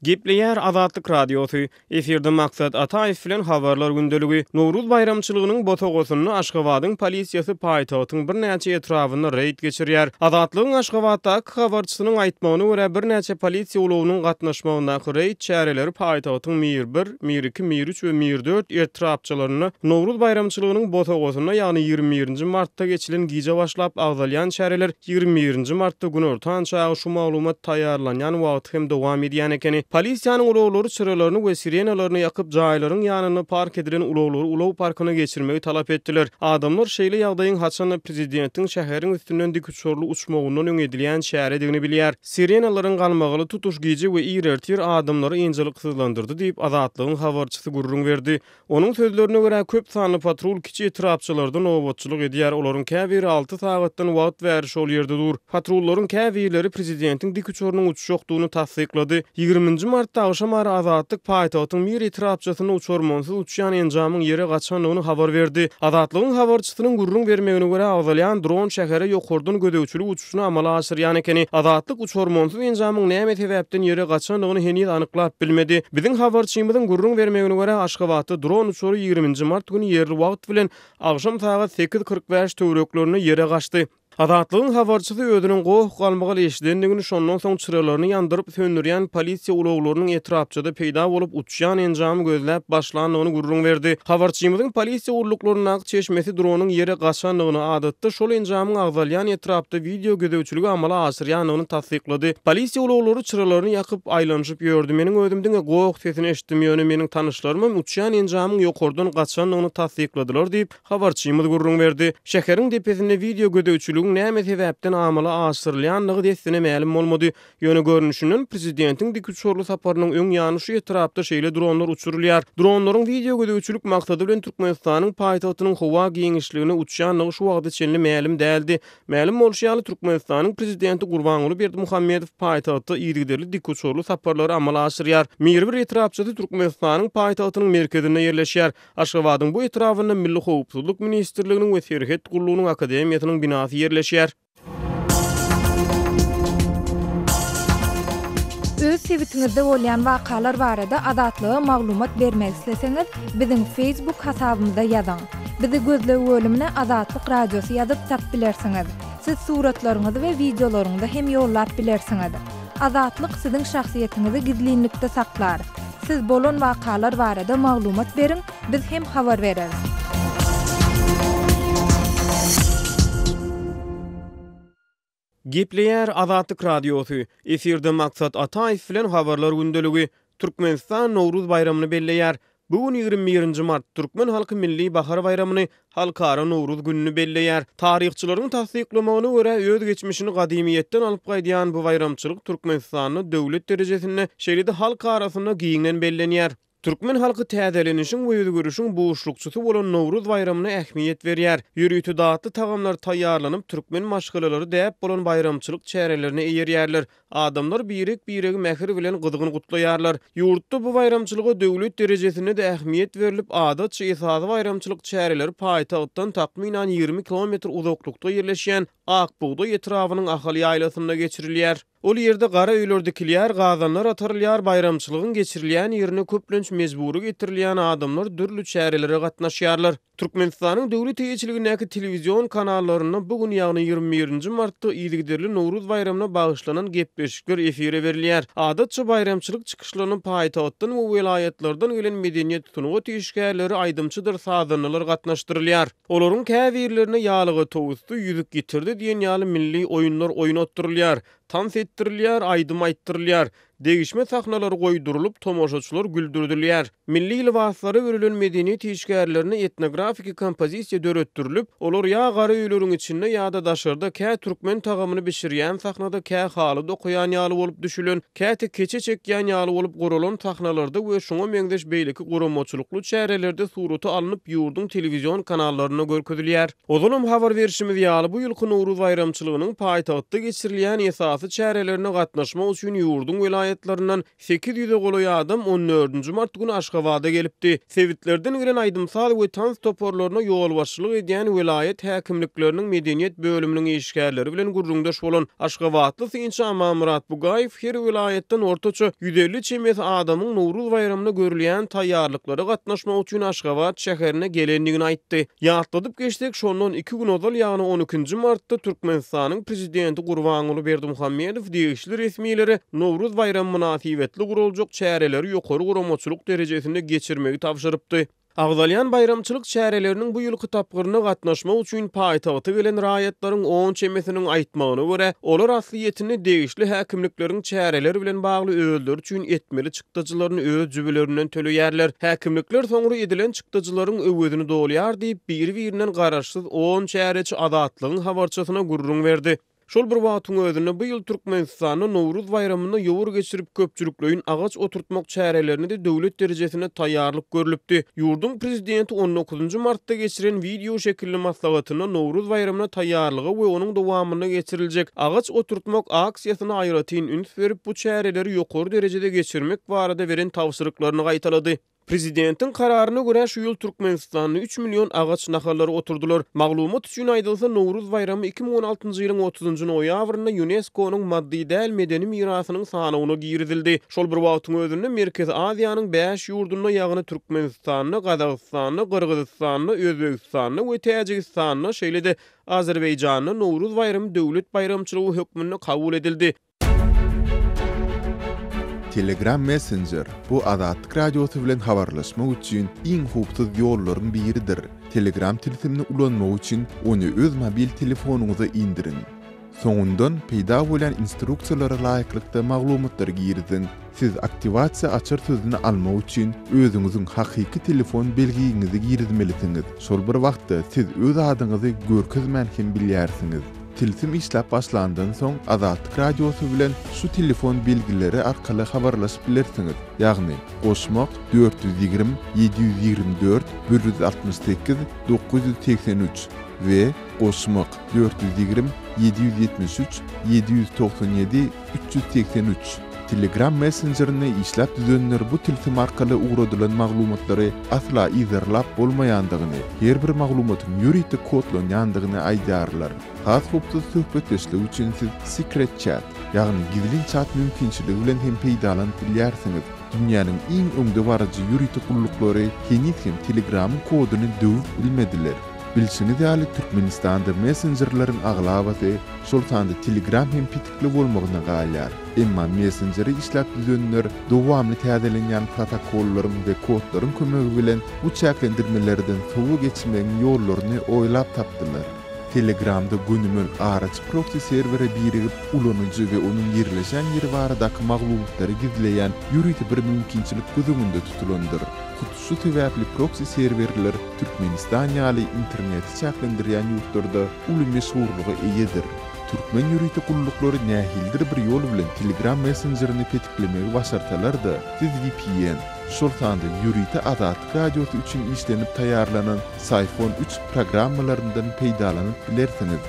Gepleýär Azatlyk Radiosy, Efirde Maksat Ataýew bilen Habarlar gündeligi. Nowruz baýramçylygynyň bosagasynda Aşgabadyň polisiýasy paýtagtyň birnäçe etrabynda reýd geçirýär. Azatlygyň Aşgabatdaky habarçysynyň aýtmagyna görä, birnäçe polisiýa ulagynyň gatnaşmagyndaky reýd çäreleri paýtagtyň Mir bir, Mir iki, Mir üç we Mir dört etrapçalarynda Nowruz baýramçylygynyň bosagasynda, ýagny 21-nji martda geçilen gije başlap agzalýan çäreler 21-nji martda günortan çagy şu maglumat taýýarlanýan wagty hem dowam edýän ekeni. Polisiýanyň ulaglary çyralaryny we sirenalaryny ýakyp, jaýlaryň ýanynda park edilen ulaglary ulag parkyna geçirmegi talap etdiler. Adamlar şeýle ýagdaýyň haçan-da prezidentiň şäheriň üstünden dikuçarly uçmagyndan öň edilýän çäredigini bilýär. Sirenalaryň galmagaly tutuş gije we ir ertir adamlary ynjalyksyzlandyrdy diýip, Azatlygyň habarçysy gürrüň berdi. Onuň sözlerine görä, köp sanly patrul kiçi etrapçalarda nobatçylyk edýär, olaryň käbiri alty sagatdan wagt bäri şol ýerde dur. Patrullaryň käbirleri prezidentiň dikuçarynyň uçjakdygyny tassyklady. Ýigriminji martda agşam ara Azatlyk paýtagtyň Mir etrapçasynda uçarmansyz uçýan enjamyň ýere gaçandygyny habar berdi. Azatlygyň habarçysynyň gürrüň bermegine görä, agzalýan dron şähere ýokardan gözegçilik uçuşyny amala aşyrýan ekeni. Azatlyk uçarmansyz enjamyň näme sebäpden ýere gaçandygyny heniz anyklap bilmedi. Biziň habarçymyzyň gürrüň bermegine görä, Aşgabatda dron uçary ýigriminji mart güni ýerli wagt bilen agşam sagat 8.45 töwereklerinde ýere gaçdy. Azatlygyň habarçysy özüniň goh-galmagal eşidendigini, şondan soň çyralaryny ýandyryp söndürýän polisiýa ulaglarynyň etrapçada peýda bolup, uçýan enjamy gözläp başlandygyny gürrüň berdi. Habarçymyzyň polisiýa gulluklaryndaky çeşmesi dronyň ýere gaçandygyny, adatda şol enjamyň agzalýan etrapda wideo gözegçiligi amala aşyrýandygyny tassyklady. Polisiýa ulaglary çyralaryny ýakyp, aýlanyşyp ýördi. Meniň özüm diňe goh sesini eşitdim, ýöne meniň tanyşlarymam uçýan enjamyň ýokardan gaçandygyny tassykladylar diýip, habarçymyz gürrüň berdi. Şäheriň depesinde wideo gözegçiligiň näme sebäpden amala aşyrylýandygy dessine mälim bolmady. Ýöne görnüşinden, prezidentiň dikuçarly saparynyň öň ýany şu etrapda şeýle dronlar uçurylýar. Dronlaryň wideogözegçilik maksady bilen Türkmenistanyň paýtagtynyň howa giňişligine uçýandygy şu wagta çenli mälim däldi. Mälim bolşy ýaly, Türkmenistanyň prezidenti Gurbanguly Berdimuhamedow paýtagtda yzygiderli dikuçarly saparlary amala aşyrýar. Mirbir etrapçasy Türkmenistanyň paýtagtynyň merkezinde ýerleşýär. Aşgabadyň bu etrabynda Milli howpsuzlyk ministrliginiň we Serhet gullugynyň akademiýasynyň binasy ýerleşýär. Öz sebitiňizde bolýan wakalar barada Azatlyga maglumat bermek isleseňiz, biziň Facebook hasabymyza ýazyň. Bizi gözleg bölümine Azatlyk Radiosy ýazyp tap bilersiňiz. Siz suratlaryňyzy we wideolaryňyzy hem ýollap bilersiňiz. Azatlyk siziň şahsyýetiňizi gizlinlikde saklar. Siz bolan wakalar barada maglumat beriň, biz hem habar bereris. Gepleýär Azatlyk Radiosy, Efirde Maksat Ataýew bilen Habarlar gündeligi. Türkmenistan Nowruz baýramyny belleýär. Bu gün 21-nji mart, türkmen halky Milli bahar baýramyny, Halkara Nowruz gününi belleýär. Taryhçylaryň tassyklamagyna görä, öz geçmişini gadymyýetden alyp gaýdýan bu baýramçylyk Türkmenistanda döwlet derejesinde, şeýle-de halk arasynda giňden bellenýär. Türkmen halky täzelenişiň we özgerişiň buşlukçysy bolan Nowruz baýramyna ähmiýet berýär. Ýörite datly tagamlar taýýarlanyp, türkmen maşgalalary däp bolan baýramçylyk çärelerine eýerýärler. Adamlar birek-biregi mähir bilen gyzgyn gutlaýarlar. Ýurtda bu baýramçylyga döwlet derejesinde-de ähmiýet berlip, adatça esasy baýramçylyk çäreleri paýtagtdan takmynan 20 kilometr uzaklykda ýerleşýän Ak bugdaý etrabynyň Ahal ýaýlasynda geçirilýär. Ol ýerde gara öýler dikilýär, gazanlar atarylýar, baýramçylygyň geçirilýän ýerine köplenç mejbury getirilýän adamlar dürli çärelere gatnaşýarlar. Türkmenistanyň döwlet eýeçiligindäki telewizion kanallarynda bu gün, ýagny 21-nji martda yzygiderli Nowruz baýramyna bagyşlanan gepleşikler efire berilýär. Adatça baýramçylyk çykyşlaryna paýtagtdan we welaýatlardan gelen medeniýet, sungat işgärleri, aýdymçydyr sazandalar gatnaşdyrylýar. Olaryň käbirlerine Ýalyga towusdy, Ýüzük ýitirdi diýen ýaly milli oýunlar oýnatdyrylýar, tans etdirilýär, aýdym aýtdyrylýar. Degişme sahnalary goýdurylyp, tomaşaçylar güldürdilýär. Milli lybaslara örülen medeniýet işgärlerine etnografiki kompozisiýa döretdirilip, olar ýa gara öýleriň içinde ýa-da daşarda kä türkmen tagamyny bişirýän sahnada, kä haly dokaýan ýaly bolup düşülen, käte keçe çekýän ýaly bolup guralan sahnalarda we şuňa meňzeş beýleki guramaçylykly çärelerde surata alnyp ýurduň telewizion kanallarynda görkezilýär. Ozalam habar berşimiz ýaly, bu ýylky Nowruz baýramçylygynyň paýtagtda geçirilýän esasy. esasy çärelerine gatnaşmak üçin ýurduň welaýatlaryndan 800-e golaý adam on dördünji mart güni Aşgabada gelipdi. Sebitlerden gelen aýdym-saz we tans toparlaryna ýolbaşçylyk edýän welaýat häkimlikleriniň medeniýet bölüminiň işgärleri bilen gürrüňdeş bolan aşgabatly synçy Amanmyrat Bugaýew her welaýatdan ortaça 150 çemesi adamyň Nowruz baýramyna görülýän taýýarlyklara gatnaşmak üçin Aşgabat şäherine gelendigini aýtdy. Ýatladyp geçsek, şondan iki gün ozal, ýagny on ikinji martda Türkmenistanyň Prezidenti Gurbanguly Berdimuhamedow degişli resmilere Nowruz baýramy mynasybetli guraljak çäreleri ýokary guramaçylyk derejesinde geçirmegi tabşyrypdy. Agzalýan baýramçylyk çäreleriniň bu ýylky tapgyryna gatnaşmak üçin paýtagta gelen raýatlaryň on çemesiniň aýtmagyna görä, olar aslyýetinde degişli häkimlikleriň çäreler bilen bagly özleri üçin etmeli çykdajylaryny öz jübülerinden töleýärler. Häkimlikler soňra edilen çykdajylaryň öwezini dolýar diýip, biri-birinden garaşsyz on çäreçi Azatlygyň habarçysyna gürrüň berdi. Şol bir wagtyň özünde, bu ýyl Türkmenistanda Nowruz baýramynda ýowar geçirip, köpçülikleýin agaç oturtmak çärelerine-de döwlet derejesinde taýýarlyk görlüpdi. Ýurduň prezidenti on dokuzynjy martda geçiren wideo şekilli maslahatynda Nowruz baýramyna taýýarlyga we onuň dowamynda geçiriljek agaç oturtmak aksiýasyna aýratyn üns berip, bu çäreleri ýokary derejede geçirmek barada beren tabşyryklaryny gaýtalady. Prezidentiň kararyna görä, şu ýyl Türkmenistanda üç million agaç nahallary oturdylar. Maglumat üçin aýdylsa, Nowruz baýramy 2016-njy ýylyň otuzynjy noýabrynda Ýunesko-nyň maddy däl medeni mirasynyň sanawyna girizildi. Şol bir wagtyň özünde, Merkezi Aziýanyň bäş ýurdunda, ýagny Türkmenistanda, Gazagystanda, Gyrgyzystanda, Özbegistanda we Täjigistanda, şeýle-de Azerbaýjanda Nowruz baýramy döwlet baýramçylygy hökmünde kabul edildi. Telegram Messenger, bu Azatlyk Radiosy bilen habarlaşmak üçin iň howpsuz ýollaryň biridir. Telegram tilsimini ulanmak üçin ony öz mobil telefonyňyza indiriň. Soňundan peýda bolýan instruksiýalara laýyklykda maglumatlary giriziň. Siz aktiwasiýa açar sözüni almak üçin özüňiziň hakyky telefon belgiňizi girizmelisiňiz. Şol bir wagtda siz öz adyňyzy görkezmän hem bilýärsiňiz. Tilsim işläp başlandan soň Azatlyk Radiosy bilen şu telefon belgileri arkaly habarlaşyp bilersiňiz, ýagny, goşmak, 420 724 168 983 we goşmak, 420 773 797 383. Telegram messenjerini işläp düzenler bu tilsim arkaly ugradylan maglumatlary asla yzarlap bolmaýandygyny, her bir maglumatyň ýörite kodlanýandygyny aýdýarlar. Has howpsuz söhbetdeşlik üçin siz Secret Chat, ýagny gizlin çat mümkinçiligi bilen hem peýdalanyp bilýärsiňiz. Dünýäniň iň öňdebaryjy ýörite gulluklary heniz hem Telegramyň koduny döwüp bilmediler. Bilşiňiz ýaly, Türkmenistanda messenjerleriň aglabasy, şol sanda Telegram hem petikli bolmagyna galýar. Emma messenjeri işläp düzenler dowamly täzelenýän protokollaryň we kodlaryň kömegi bilen bu çäklendirmelerden sowa geçmegiň ýollaryny oýlap tapdylar. Telegramda gönümel araçy proksi serwere birigip, ulanyjy we onuň ýerleşen ýeri baradaky maglumatlary gizleýän ýörite bir mümkinçilik göz öňünde tutulandyr. Hut şu sebäpli proksi serwerler Türkmenistan ýaly interneti çäklendirýän ýurtlarda uly meşhurlyga eýedir. Türkmen ýörite gulluklary nähilidir bir ýol bilen Telegram messenjerini petiklemegi başarsalar-da, siz vpn, şol sanda ýörite Azatlyk Radiosy üçin işlenip taýýarlanan Syphon üç programmalaryndan peýdalanyp bilersiňiz.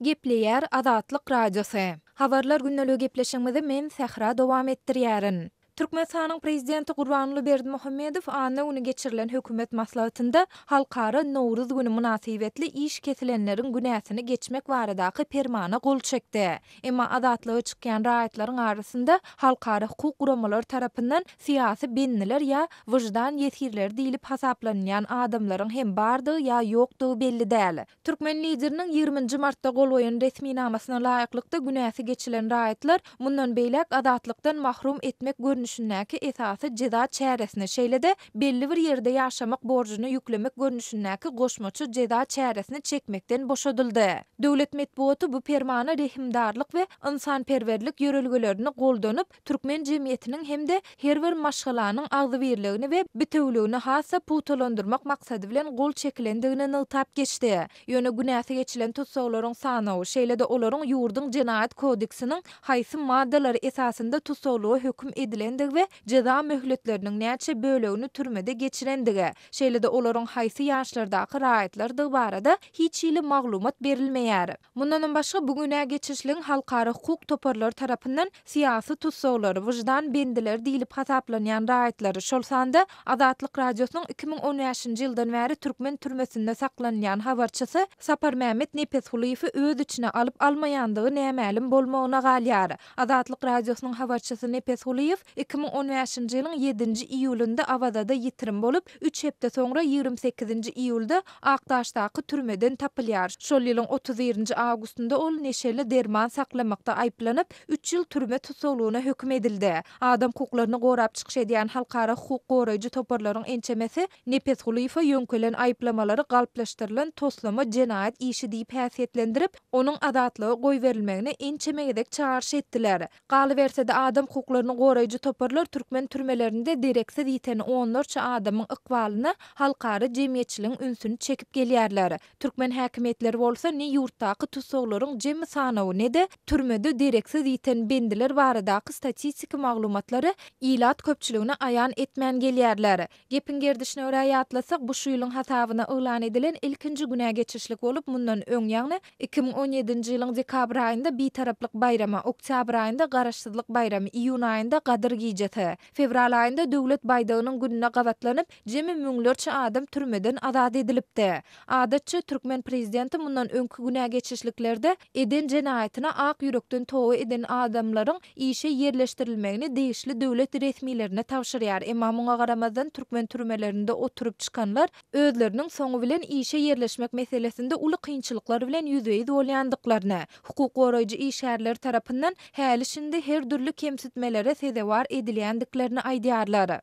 Gepleýär Azatlyk Radiosy. Habarlar gündeligi gepleşigimizi men Sähra dowam etdirýärin. Türkmenistanyň Prezidenti Gurbanguly Berdimuhamedow anna güni geçirilen hökümet maslahatynda Halkara Nowruz güni mynasybetli iş kesilenleriň günäsini geçmek baradaky Permana gol çekdi. Emma azatlyga çykýan raýatlaryň arasynda halkara hukuk guramalary tarapyndan syýasy bendiler ýa wyždan ýesirleri diýlip hasaplanylýan adamlaryň hem bardygy ýa ýokdugy belli däl. Türkmen Lideriniň ýigriminji martda gol goýan resminamasyna laýyklykda günäsi geçilen raýatlar mundan beýläk azatlykdan mahrum etmek görnüşindäki esasy jeza çäresini, şeýle-de belli bir ýerde ýaşamak borjuny ýüklemek görnüşindäki goşmaça jeza çäresini çekmekden boşadyldy. Döwlet metbugaty bu permana rehimdarlyk we ynsanperwerlik ýörelgelerini goldanyp, türkmen jemgyýetiniň hem-de her bir maşgalanyň agzybirligini we bitewüligini has-da pugtalandyrmak maksady bilen gol çekilendigini nygtap geçdi. Ýöne günäsi geçilen tussaglaryň sanawy, şeýle-de olaryň ýurduň Jenaýat kodeksiniň haýsy maddalary esasynda tussaglyga höküm edilendigi. edilendigi we jeza möhletleriniň näçe bölegini türmede geçirendigi, şeýle-de olaryň haýsy ýaşlardaky raýatlardygy barada hiç hili maglumat berilmeýär. Mundanam başga, bu günä geçişligiň halkara hukuk toparlary tarapyndan syýasy tussaglar, wyždan bendileri diýlip hasaplanýan raýatlary, şol sanda Azatlyk Radiosynyň 2015-nji ýyldan bäri türkmen türmesinde saklanylýan habarçysy Saparmämmet Nepesgulyýewi öz içine alyp-almaýandygy nämälim bolmagyna galýar. Azatlyk Radiosynyň habarçysy Nepesgulyýew 2015-nji ýylyň ýedinji iýulynda Awazada ýitirim bolup, üç hepde soňra ýigrimi sekizinji iýulda Akdaşdaky türmeden tapylýar. Şol ýylyň 31-nji awgustynda ol neşeli derman saklamakda aýyplanyp, üç ýyl türme tussaglygyna höküm edildi. Adam hukuklaryny gorap çykyş edýän halkara hukuk goraýjy toparlaryň ençemesi Nepesgulyýewe ýöňkelen aýyplamalary galplaşdyrylan toslama jenaýat işi diýip häsiýetlendirip, onuň azatlyga goýberilmegine ençeme gezek çagyryş etdiler. Galyberse-de, adam hukuklaryny goraýjy toparlar türkmen türmelerinde dereksiz ýiten onlarça adamyň ykbalyna halkara jemgyýetçiligiň ünsüni çekip gelýärler. Türkmen häkimiýetleri bolsa ne ýurtdaky tussaglaryň jemi sanawy, ne-de türmede dereksiz ýiten bendiler baradaky statistiki maglumatlary ilat köpçüligine aýan etmän gelýärler. Gepiň gerdişine görä ýatlasak, bu şu ýylyň hasabyna yglan edilen ilkinji günä geçişlik bolup, mundan öň, ýagny 2017-nji ýylyň dekabr aýynda Bitaraplyk baýramy, oktýabr aýynda Garaşsyzlyk baýramy, iýun aýynda Gadyr gijesi, fewral aýynda Döwlet baýdagynyň gününe gabatlanyp, jemi müňlerçe adam türmeden azat edilipdi. Adatça, türkmen prezidenti mundan öňki günä geçişliklerde eden jenaýatyna ak ýürekden toba eden adamlaryň işe ýerleşdirilmegini degişli döwlet resmilerine tabşyrýar. Emma muňa garamazdan türkmen türmelerinde oturyp çykanlar özleriniň soňy bilen işe ýerleşmek meselesinde uly kynçylyklar bilen ýüzbe-ýüz bolýandyklaryny, hukuk goraýjy işgärler tarapyndan häli-şindi her dürli kemsitmelere sezewar edilýändiklerini aýdýarlar.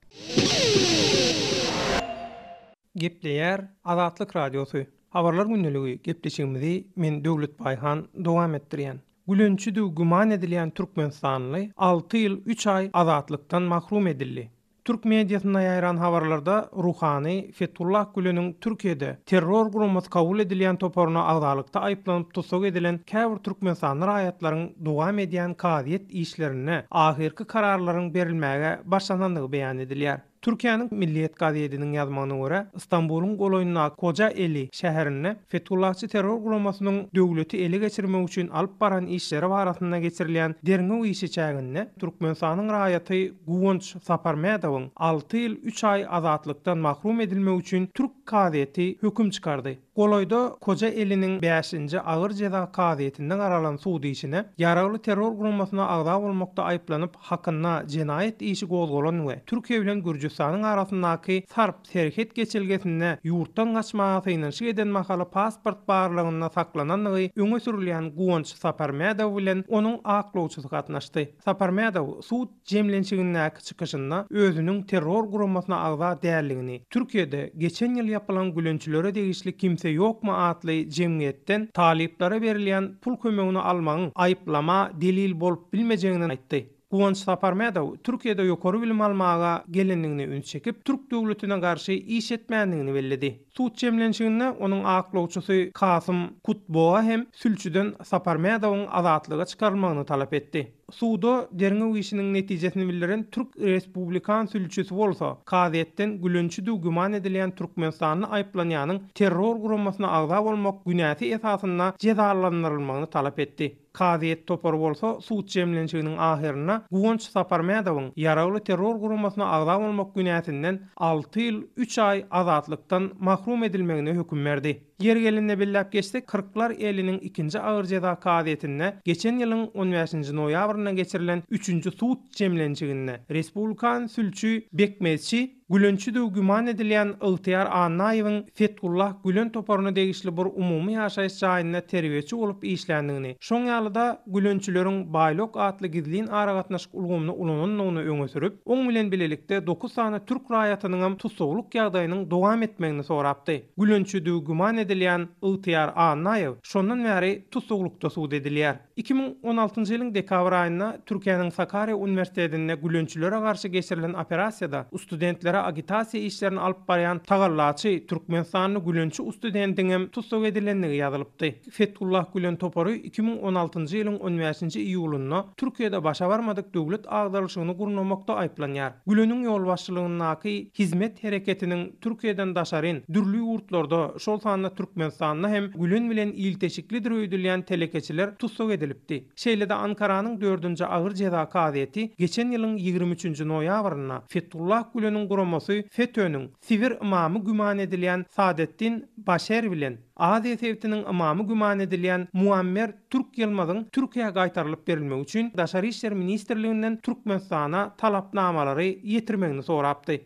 Gepleýär Azatlyk Radiosy. Habarlar gündeligi gepleşigimizi men Döwlet Baýhan dowam etdirýän. Gülençidigi güman edilýän türkmenistanly alty ýyl üç aý azatlykdan mahrum edildi. Türk mediasynda ýaýran habarlarda ruhany Fethullah Güleniň Türkiýede terror guramasy kabul edilýän toparyna agzalykda aýyplanyp tussag edilen käbir türkmenistanly raýatlaryň dowam edýän kazyýet işlerinde ahyrky kararlaryň berilmäge başlanandygy beýan edilýär. Türkiýäniň Milliýet gazediniň ýazmagyna görä, Stambulyň golaýyndaky Kojaeli şäherinde Fethullahçy terror guramasynyň döwleti ele geçirmek üçin alyp baran işleri barasynda geçirilýän derňew işi çäginde Türkmenistanyň raýaty Guwanç Saparmädowyň alty ýyl üç aý azatlykdan mahrum edilmegi üçin türk kazyýeti höküm çykardy. Golaýda Kojaeliniň bäşinji agyr jeza kazyýetinde garalan sud işine ýaragly terror guramasyna agza bolmakda aýyplanyp hakynda jenaýat işi gozgalan we Türkiýe bilen Gürjüstanyň arasyndaky Sarp serhet geçelgesinde ýurtdan gaçmaga synanyşyk eden mahaly pasport barlagynda saklanandygy öňe sürülýän Guwanç Saparmädow bilen onuň aklawçysy gatnaşdy. Saparmädow sud jemlenşigindäki çykyşynda özüniň terror guramasyna agza däldigini, Türkiýede geçen ýyl ýapylan gülençilere degişli Kimse ýokmy atly jemgyýetden talyplara berilýän pul kömegini almagyň aýyplama delil bolup bilmejegini aýtdy. Guwanç Saparmädow Türkiýede ýokary bilim almaga gelendigine üns çekip, türk döwletine garşy iş etmändigini belledi. Sud jemlenşiginde onuň aklawçysy Kasym Kutboa hem sülçüden Saparmädowyň azatlyga çykarylmagyny talap etdi. Suda derňew işiniň netijesini bildiren türk respublikan sülçüsi bolsa, kazyýetden gülençidigi güman edilýän türkmenistanly aýyplanýanyň terror guramasyna agza bolmak günäsi esasynda jezalandyrylmagyny talap etdi. Kazyýet topary bolsa sud jemlenşiginiň ahyrynda Guwanç Saparmädowyň ýaragly terror guramasyna agza bolmak günäsinden alty ýyl üç aý azatlykdan mahrum edilmegine höküm berdi. Ýeri gelende belläp geçsek, Kyrklar eliniň ikinji agyr jeza kazyýetinde geçen ýylyň on bäşinji noýabrynda geçirilen üçünji sud jemlenşiginde respublikan sülçi Bekmezçi Gülençidigi güman edilýän Ygtyýar Annaýewiň Fethullah Gülen toparyna degişli bir umumy ýaşaýyş jaýynda terbiýeçi bolup işländigini, şoň ýaly-da gülençileriň Baýlok atly gizlin aragatnaşyk ulgamyny ulanandygyny öňe sürüp, oň bilen bilelikde dokuz sany türk raýatynyňam tussaglyk ýagdaýynyň dowam etmegini sorapdy. Gülençidigi güman edilýän Ygtyýar Annaýew şondan bäri tussaglykda sud edilýär. 2016-njy ýylyň dekabr aýynda Türkiýäniň Sakarýa uniwersitetinde gülençilere garşy geçirilen operasiýada studentlere. Ankara agitasiýa işlerini alyp barýan tagallaçy türkmenistanly gülençi ustudentiňem tussag edilendigi ýazylypdy. Fethullah Gülen topary 2016-njy ýylyň on bäşinji iýulynda Türkiýede başa barmadyk döwlet agdarylyşygyny gurnamakda aýyplanýar. Güleniň ýolbaşçylygyndaky Hizmet hereketiniň Türkiýeden daşaryn dürli ýurtlarda, şol sanda Türkmenistanda hem Gülen bilen ilteşiklidir öýdülýän telekeçiler tussag edilipdi. Şeýle-de Ankaranyň dördünji agyr jeza kazyýeti geçen ýylyň 23 nji noýabrynda Fethullah Güleniň guramasy FETÖ-niň Sibir ymamy güman edilýän Sadetdin Başer bilen Aziýa sebitiniň ymamy güman edilýän Muammer Türk Ýylmazyň Türkiýä gaýtarylyp berilmegi üçin Daşary işler ministrliginden Türkmenistana talapnamalary ýetirmegini sorapdy.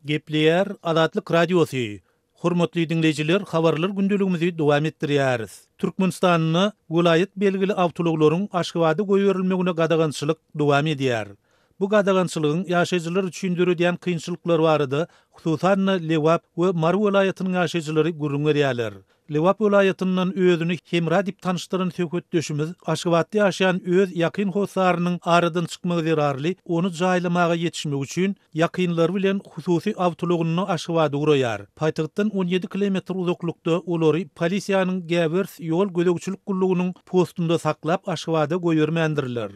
Gepleýär Azatlyk Radiosy, Hormatly diňleýjiler habarlar gündeligimizi dowam etdirýäris. Türkmenistanda welaýat belgili awtoulaglaryň Aşgabada goýberilmegine gadagançylyk dowam edýär. Bu gadagançylygyň ýaşaýjylar üçin döredýän kynçylyklary barada, hususan-da, Lebap we Mary welaýatynyň ýaşaýjylary gürrüň berýärler. Lebap welaýatyndan özüni Hemra diýip tanyşdyran söhbetdeşimiz Aşgabatda ýaşaýan öz ýakyn hossarynyň aradan çykmagy zerarly ony jaýlamaga ýetişmek üçin ýakynlary bilen hususy awtoulagynda Aşgabada ugraýar. Paýtagtdan 17 kilometr uzaklykda olary polisiýanyň Gäwers ýol gözegçilik gullugynyň postunda saklap Aşgabada goýbermändirler.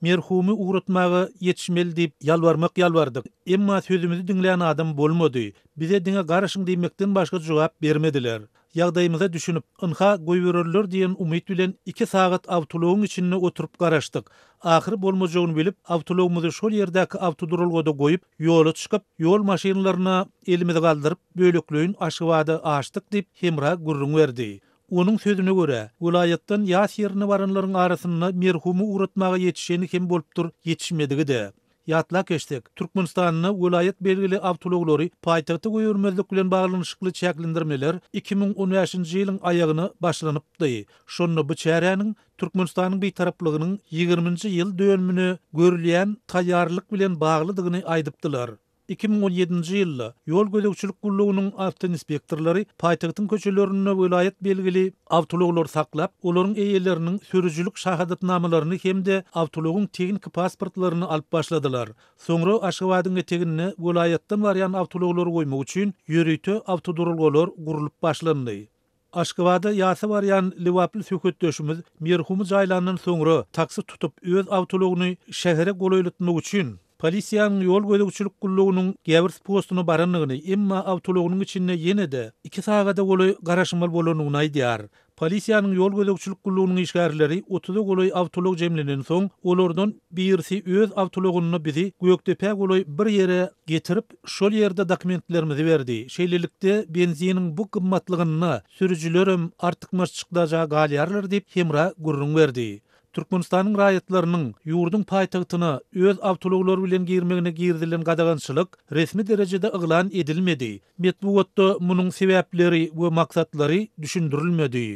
Merhumy ugratmaga ýetişmeli diýip ýalbarmak ýalbardyk. Emma sözümizi diňlän adam bolmady. Bize diňe garaşyň diýmekden başga jogap bermediler. Ýagdaýymyza düşünip, ynha goýbererler diýen umyt bilen iki sagat awtoulagyň içinde oturyp garaşdyk. Ahyry bolmajagyny bilip, awtoulagymyzy şol ýerdäki awtoduralgada goýup, ýola çykyp, ýol maşynlaryna elimizi galdyryp, bölekleýin Aşgabada aşdyk diýip, Hemra gürrüň berdi. Onuň sözüne görä, welaýatdan ýas ýerine baranlaryň arasynda merhumy ugratmaga ýetişeni hem bolupdyr, ýetişmedigi-de. Ýatlap geçsek, Türkmenistanda welaýat belgili awtoulaglary paýtagta goýbermezlik bilen baglanyşykly çäklendirmeler 2015-nji ýylyň aýagyna başlanypdy. Şonda bu çäräniň Türkmenistanyň Bitaraplygynyň ýigriminji ýyl dönümine görülýän taýýarlyk bilen baglydygyny aýdypdylar. 2017-nji ýylda Ýol gözegçilik gullugynyň awtoinspektorlary paýtagtyň köçelerinde welaýat belgili awtoulaglary saklap, olaryň eýeleriniň sürüjilik şahadatnamalaryny hem-de awtoulagyň tehniki pasportlaryny alyp başladylar. Soňra Aşgabadyň eteginde welaýatdan barýan awtoulaglary goýmak üçin ýörite awtoduralgalar gurlup başlandy. Aşgabada ýasa barýan lebaply söhbetdeşimiz merhumy jaýlandan soňra taksi tutup öz awtoulagyny şähere golaýlatmak üçin polisiýanyň ýol gözegçilik gullugynyň Gäwers postuna barandygyny, emma awtoulagynyň içinde ýene-de iki sagada golaý garaşmaly bolandygyny aýdýar. Polisiýanyň ýol gözegçilik gullugynyň işgärleri otuza golaý awtoulag jemlenensoň, olardan birisi öz awtoulagynda bizi Gökdepä golaý bir ýere getirip, şol ýerde dokumentlerimizi berdi. Şeýlelikde, benziniň bu gymmatlygynda sürüjilerem artykmaç çykdaja galýarlar diýip, Hemra gürrüň berdi. Türkmenistanyň raýatlarynyň ýurduň paýtagtyna öz awtoulaglary bilen girmegine girizilen gadagançylyk resmi derejede yglan edilmedi. Metbugatda munuň sebäpleri we maksatlary düşündirilmedi.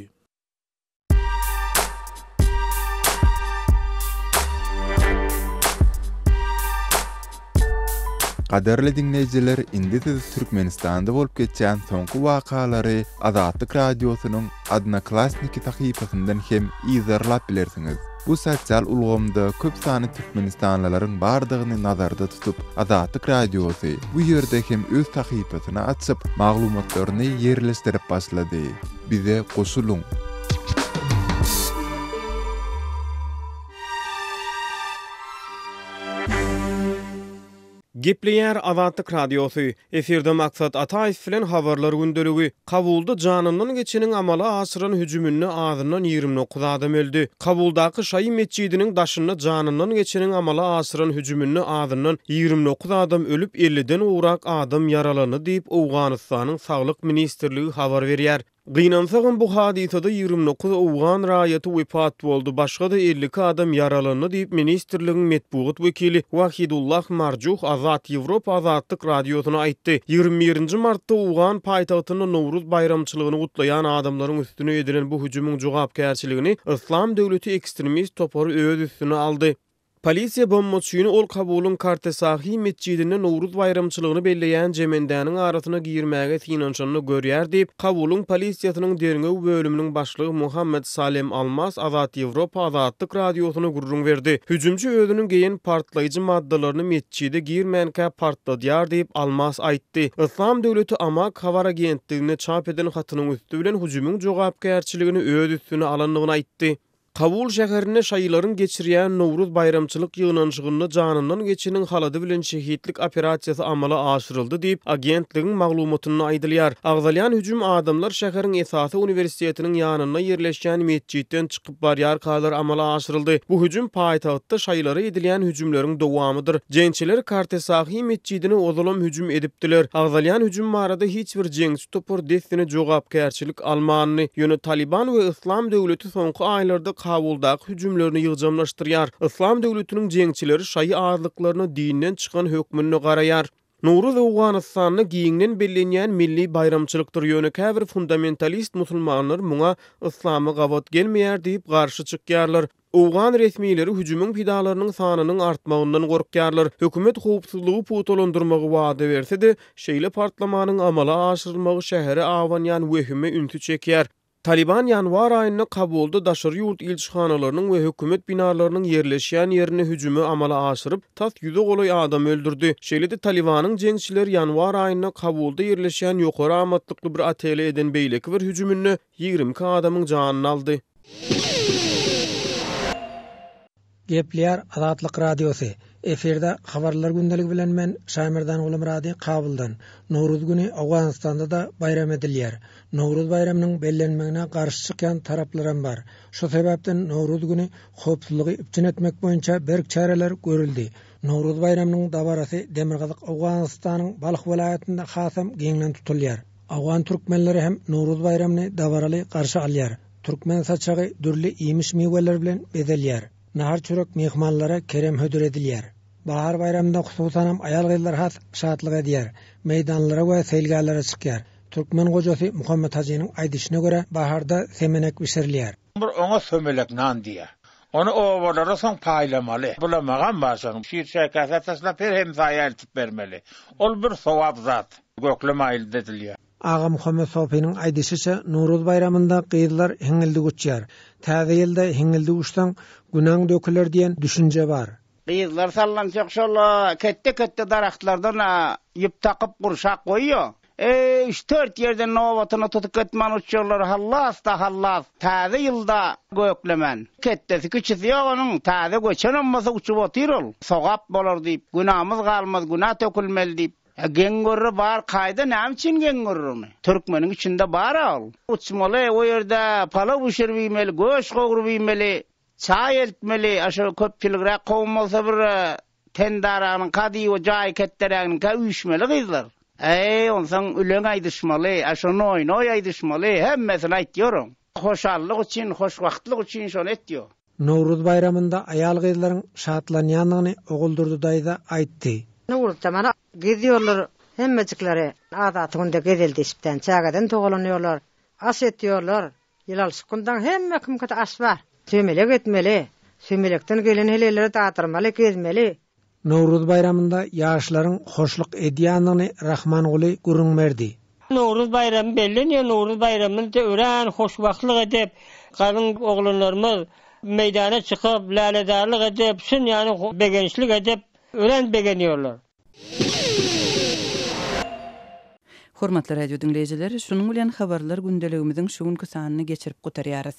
Gadyrly diňleýjiler indi siz Türkmenistanda bolup geçýän soňky wakalary Azatlyk Radiosynyň Odnoklassniki sahypasyndan hem yzarlap bilersiňiz. Bu sosial ulgamda köp sanly türkmenistanlylaryň bardygyny nazarda tutup, Azatlyk Radiosy bu ýerde hem öz sahypasyny açyp, maglumatlaryny ýerleşdirip başlady. Bize goşulyň! Gepleýär Azatlyk Radiosy, Efirde Maksat Ataýew bilen Habarlar gündeligi. Kabulda janyndan geçeniň amala aşyran hüjüminde azyndan 29 adam öldi. Kabuldaky şaýy metjidiniň daşynda janyndan geçeniň amala aşyran hüjüminde azyndan 29 adam ölüp, elliden gowrak adam ýaralandy diýip, Owganystanyň Saglyk ministrligi habar berýär. Gynansagam, bu hadysada 29 owgan raýaty wepat boldy, başga-da 52 adam ýaralandy diýip, ministrligiň metbugat wekili Wahidullah Marjuh Azat Ýewropa Azatlyk Radiosyna aýtdy. 21-nji martda owgan paýtagtynda Nowruz baýramçylygyny gutlaýan adamlaryň üstüne edilen bu hüjümiň jogapkärçiligini Yslam döwleti ekstremist topary öz üstüne aldy. Polisiýa bombaçyny ol Kabulyň Kartesahi metjidinde Nowruz baýramçylygyny belleýän jemendäniň arasyna girmäge synanyşanda görýär diýip, Kabulyň polisiýasynyň derňew bölüminiň başlygy Muhammed Salem Almas Azat Ýewropa Azatlyk Radiosyna gürrüň berdi. Hüjümçi özüniň geýen partlaýjy maddalaryny metjide girmänkä partladýar diýip, Almas aýtdy. Yslam döwleti Amak habar agentliginde çap eden hatynyň üsti bilen hüjümiň jogapkärçiligini öz üstüne alandygyny aýtdy. Kabul şäherinde şaýylaryň geçirýän Nowruz baýramçylyk ýygnanyşygynda janyndan geçeniň halady bilen şehitlik operasiýasy amala aşyryldy diýip, agentligiň maglumatynda aýdylýar. Agzalýan hüjüm adamlar şäheriň esasy uniwersitetiniň ýanynda ýerleşýän metjitden çykyp barýarkalar amala aşyryldy. Bu hüjüm paýtagtda şaýylara edilýän hüjümleriň dowamydyr. Jeňçiler Kartesahi metjidine ozalam hüjüm edipdiler. Agzalýan hüjüm barada hiç bir jeňçi topar dessine jogapkärçilik almandy. Ýöne Talyban we Yslam döwleti soňky aýlarda Kabuldaky hüjümlerini ýygjamlaşdyrýar. Yslam döwletiniň jeňçileri şaýy azlyklaryna dinden çykan hökmünde garaýar. Nowruz Owganystanda giňden bellenýän milli baýramçylykdyr, ýöne käbir fundamentalist musulmanlar muňa yslama gabat gelmeýär diýip garşy çykýarlar. Owgan resmileri hüjümiň pidalarynyň sanynyň artmagyndan gorkýarlar. Hökümet howpsuzlygy pugtalandyrmagy wada berse-de, şeýle partlamanyň amala aşyrylmagy şähere abanýan wehime ünsi çekýär. Talyban ýanwar aýynda Kabulda daşary ýurt ilçihanalarynyň we hökümet binalarynyň ýerleşýän ýerinde hüjümi amala aşyryp, tas ýüze golaý adamy öldürdi. Şeýle-de Talybanyň jeňçileri ýanwar aýynda Kabulda ýerleşýän ýokary amatlykly bir otele eden beýleki bir hüjüminde 22 adamyň janyny aldy. Gepleýär Azatlyk Radiosy. Efirde Habarlar gündeligi bilen men Şaýmerdan Gulumyrady Kabuldan. Nowruz güni Owganystanda-da baýram edilýär. Nowruz baýramynyň bellenmegine garşy çykýan taraplaram bar. Şu sebäpden Nowruz güni howpsuzlygy üpjün etmek boýunça berk çäreler görüldi. Nowruz baýramynyň dabarasy Demirgazyk Owganystanyň Balh welaýatynda hasam giňden tutulýar. Owgan türkmenleri hem Nowruz baýramyny dabaraly garşy alýar. Türkmen saçagy dürli iýmiş-miweler bilen bezelýär. Nahar-çörek myhmanlara kerem hödür edilýär. Bahar baýramynda hususanam aýal-gyzlar has şatlyk edýär. Meýdanlara we seýilgählere çykýar. Türkmen gojasy Muhammet hajynyň aýdyşyna görä, baharda semenek bişirilýär. Bir oňa sömelek nan diýýär. Ony obalara soň paýlamaly. Bulamagam bar şonuň. Şir-şäkäsä taşlap her hemsaýa eltip bermeli. Ol bir sogap zat. Göklem aýylda edilýär. Agamuhammet sopynyň aýdyşyça, Nowruz baýramynda gyzlar hiňňildik uçýar. Täze ýylda hiňňildik uçsaň, günäň döküler diýen düşünje bar. Gyzlar sallançak şol ketde-ketde daragtlardan ýüp takyp gurşap goýýar. Eý, üç-dört ýerden nobatyny tutup gitmän uçýarlar, hallas-da hallas, täze ýylda göklemän. Ketdesi kiçisi ýok onuň, täze göçenem bolsa uçup otyr ol. Sogap bolar diýip, günamyz galmaz, günä tökülmeli diýip. Ä geň görre bar kaýda näme üçin geň görür ony? Türkmeniň içinde bar-a ol. Uçmaly, o ýerde palaw bişirip iýmeli, göş gowrup iýmeli, çaý eltmeli, a şo köpçüligräk kowum bolsa bir Tendaragynyňka diýip o jaýy ketderäginiňkä üýşmeli gyzlar. Äý, onsoň üleň aýdyşmaly, a şo noý-noý aýdyşmaly, hemmesini aýtýar oň. Hoşallyk üçin, hoşwagtlyk üçin şony etýär. Nowruz baýramynda aýal-gyzlaryň şatlanýandygyny Oguldurdy daýza aýtdy. Nowruzda mana gezýärler hemmejikleri, adaty günde gezeldişipden çägeden togalanýarlar, aş etýärler, Ýylalşyk gündaň hemme kimkide aş bar. Sömelek etmeli. Sömelekden gelen heleýleri dadyrmaly, gezmeli. Nowruz baýramynda ýaşlaryň hoşluk edýändigini Rahmanguly gürrüň berdi. Nowruz baýramy bellenýär. Nowruz baýramyny örän hoşwagtlyk edip, galyň oglanlarymyz meýdana çykyp, lälezarlyk edip, şun ýaly begençlik edip, örän begenýärler. Hormatly radio diňleýjiler, şunuň bilen habarlar gündeligimiziň şu günki sanyny geçirip gutarýarys.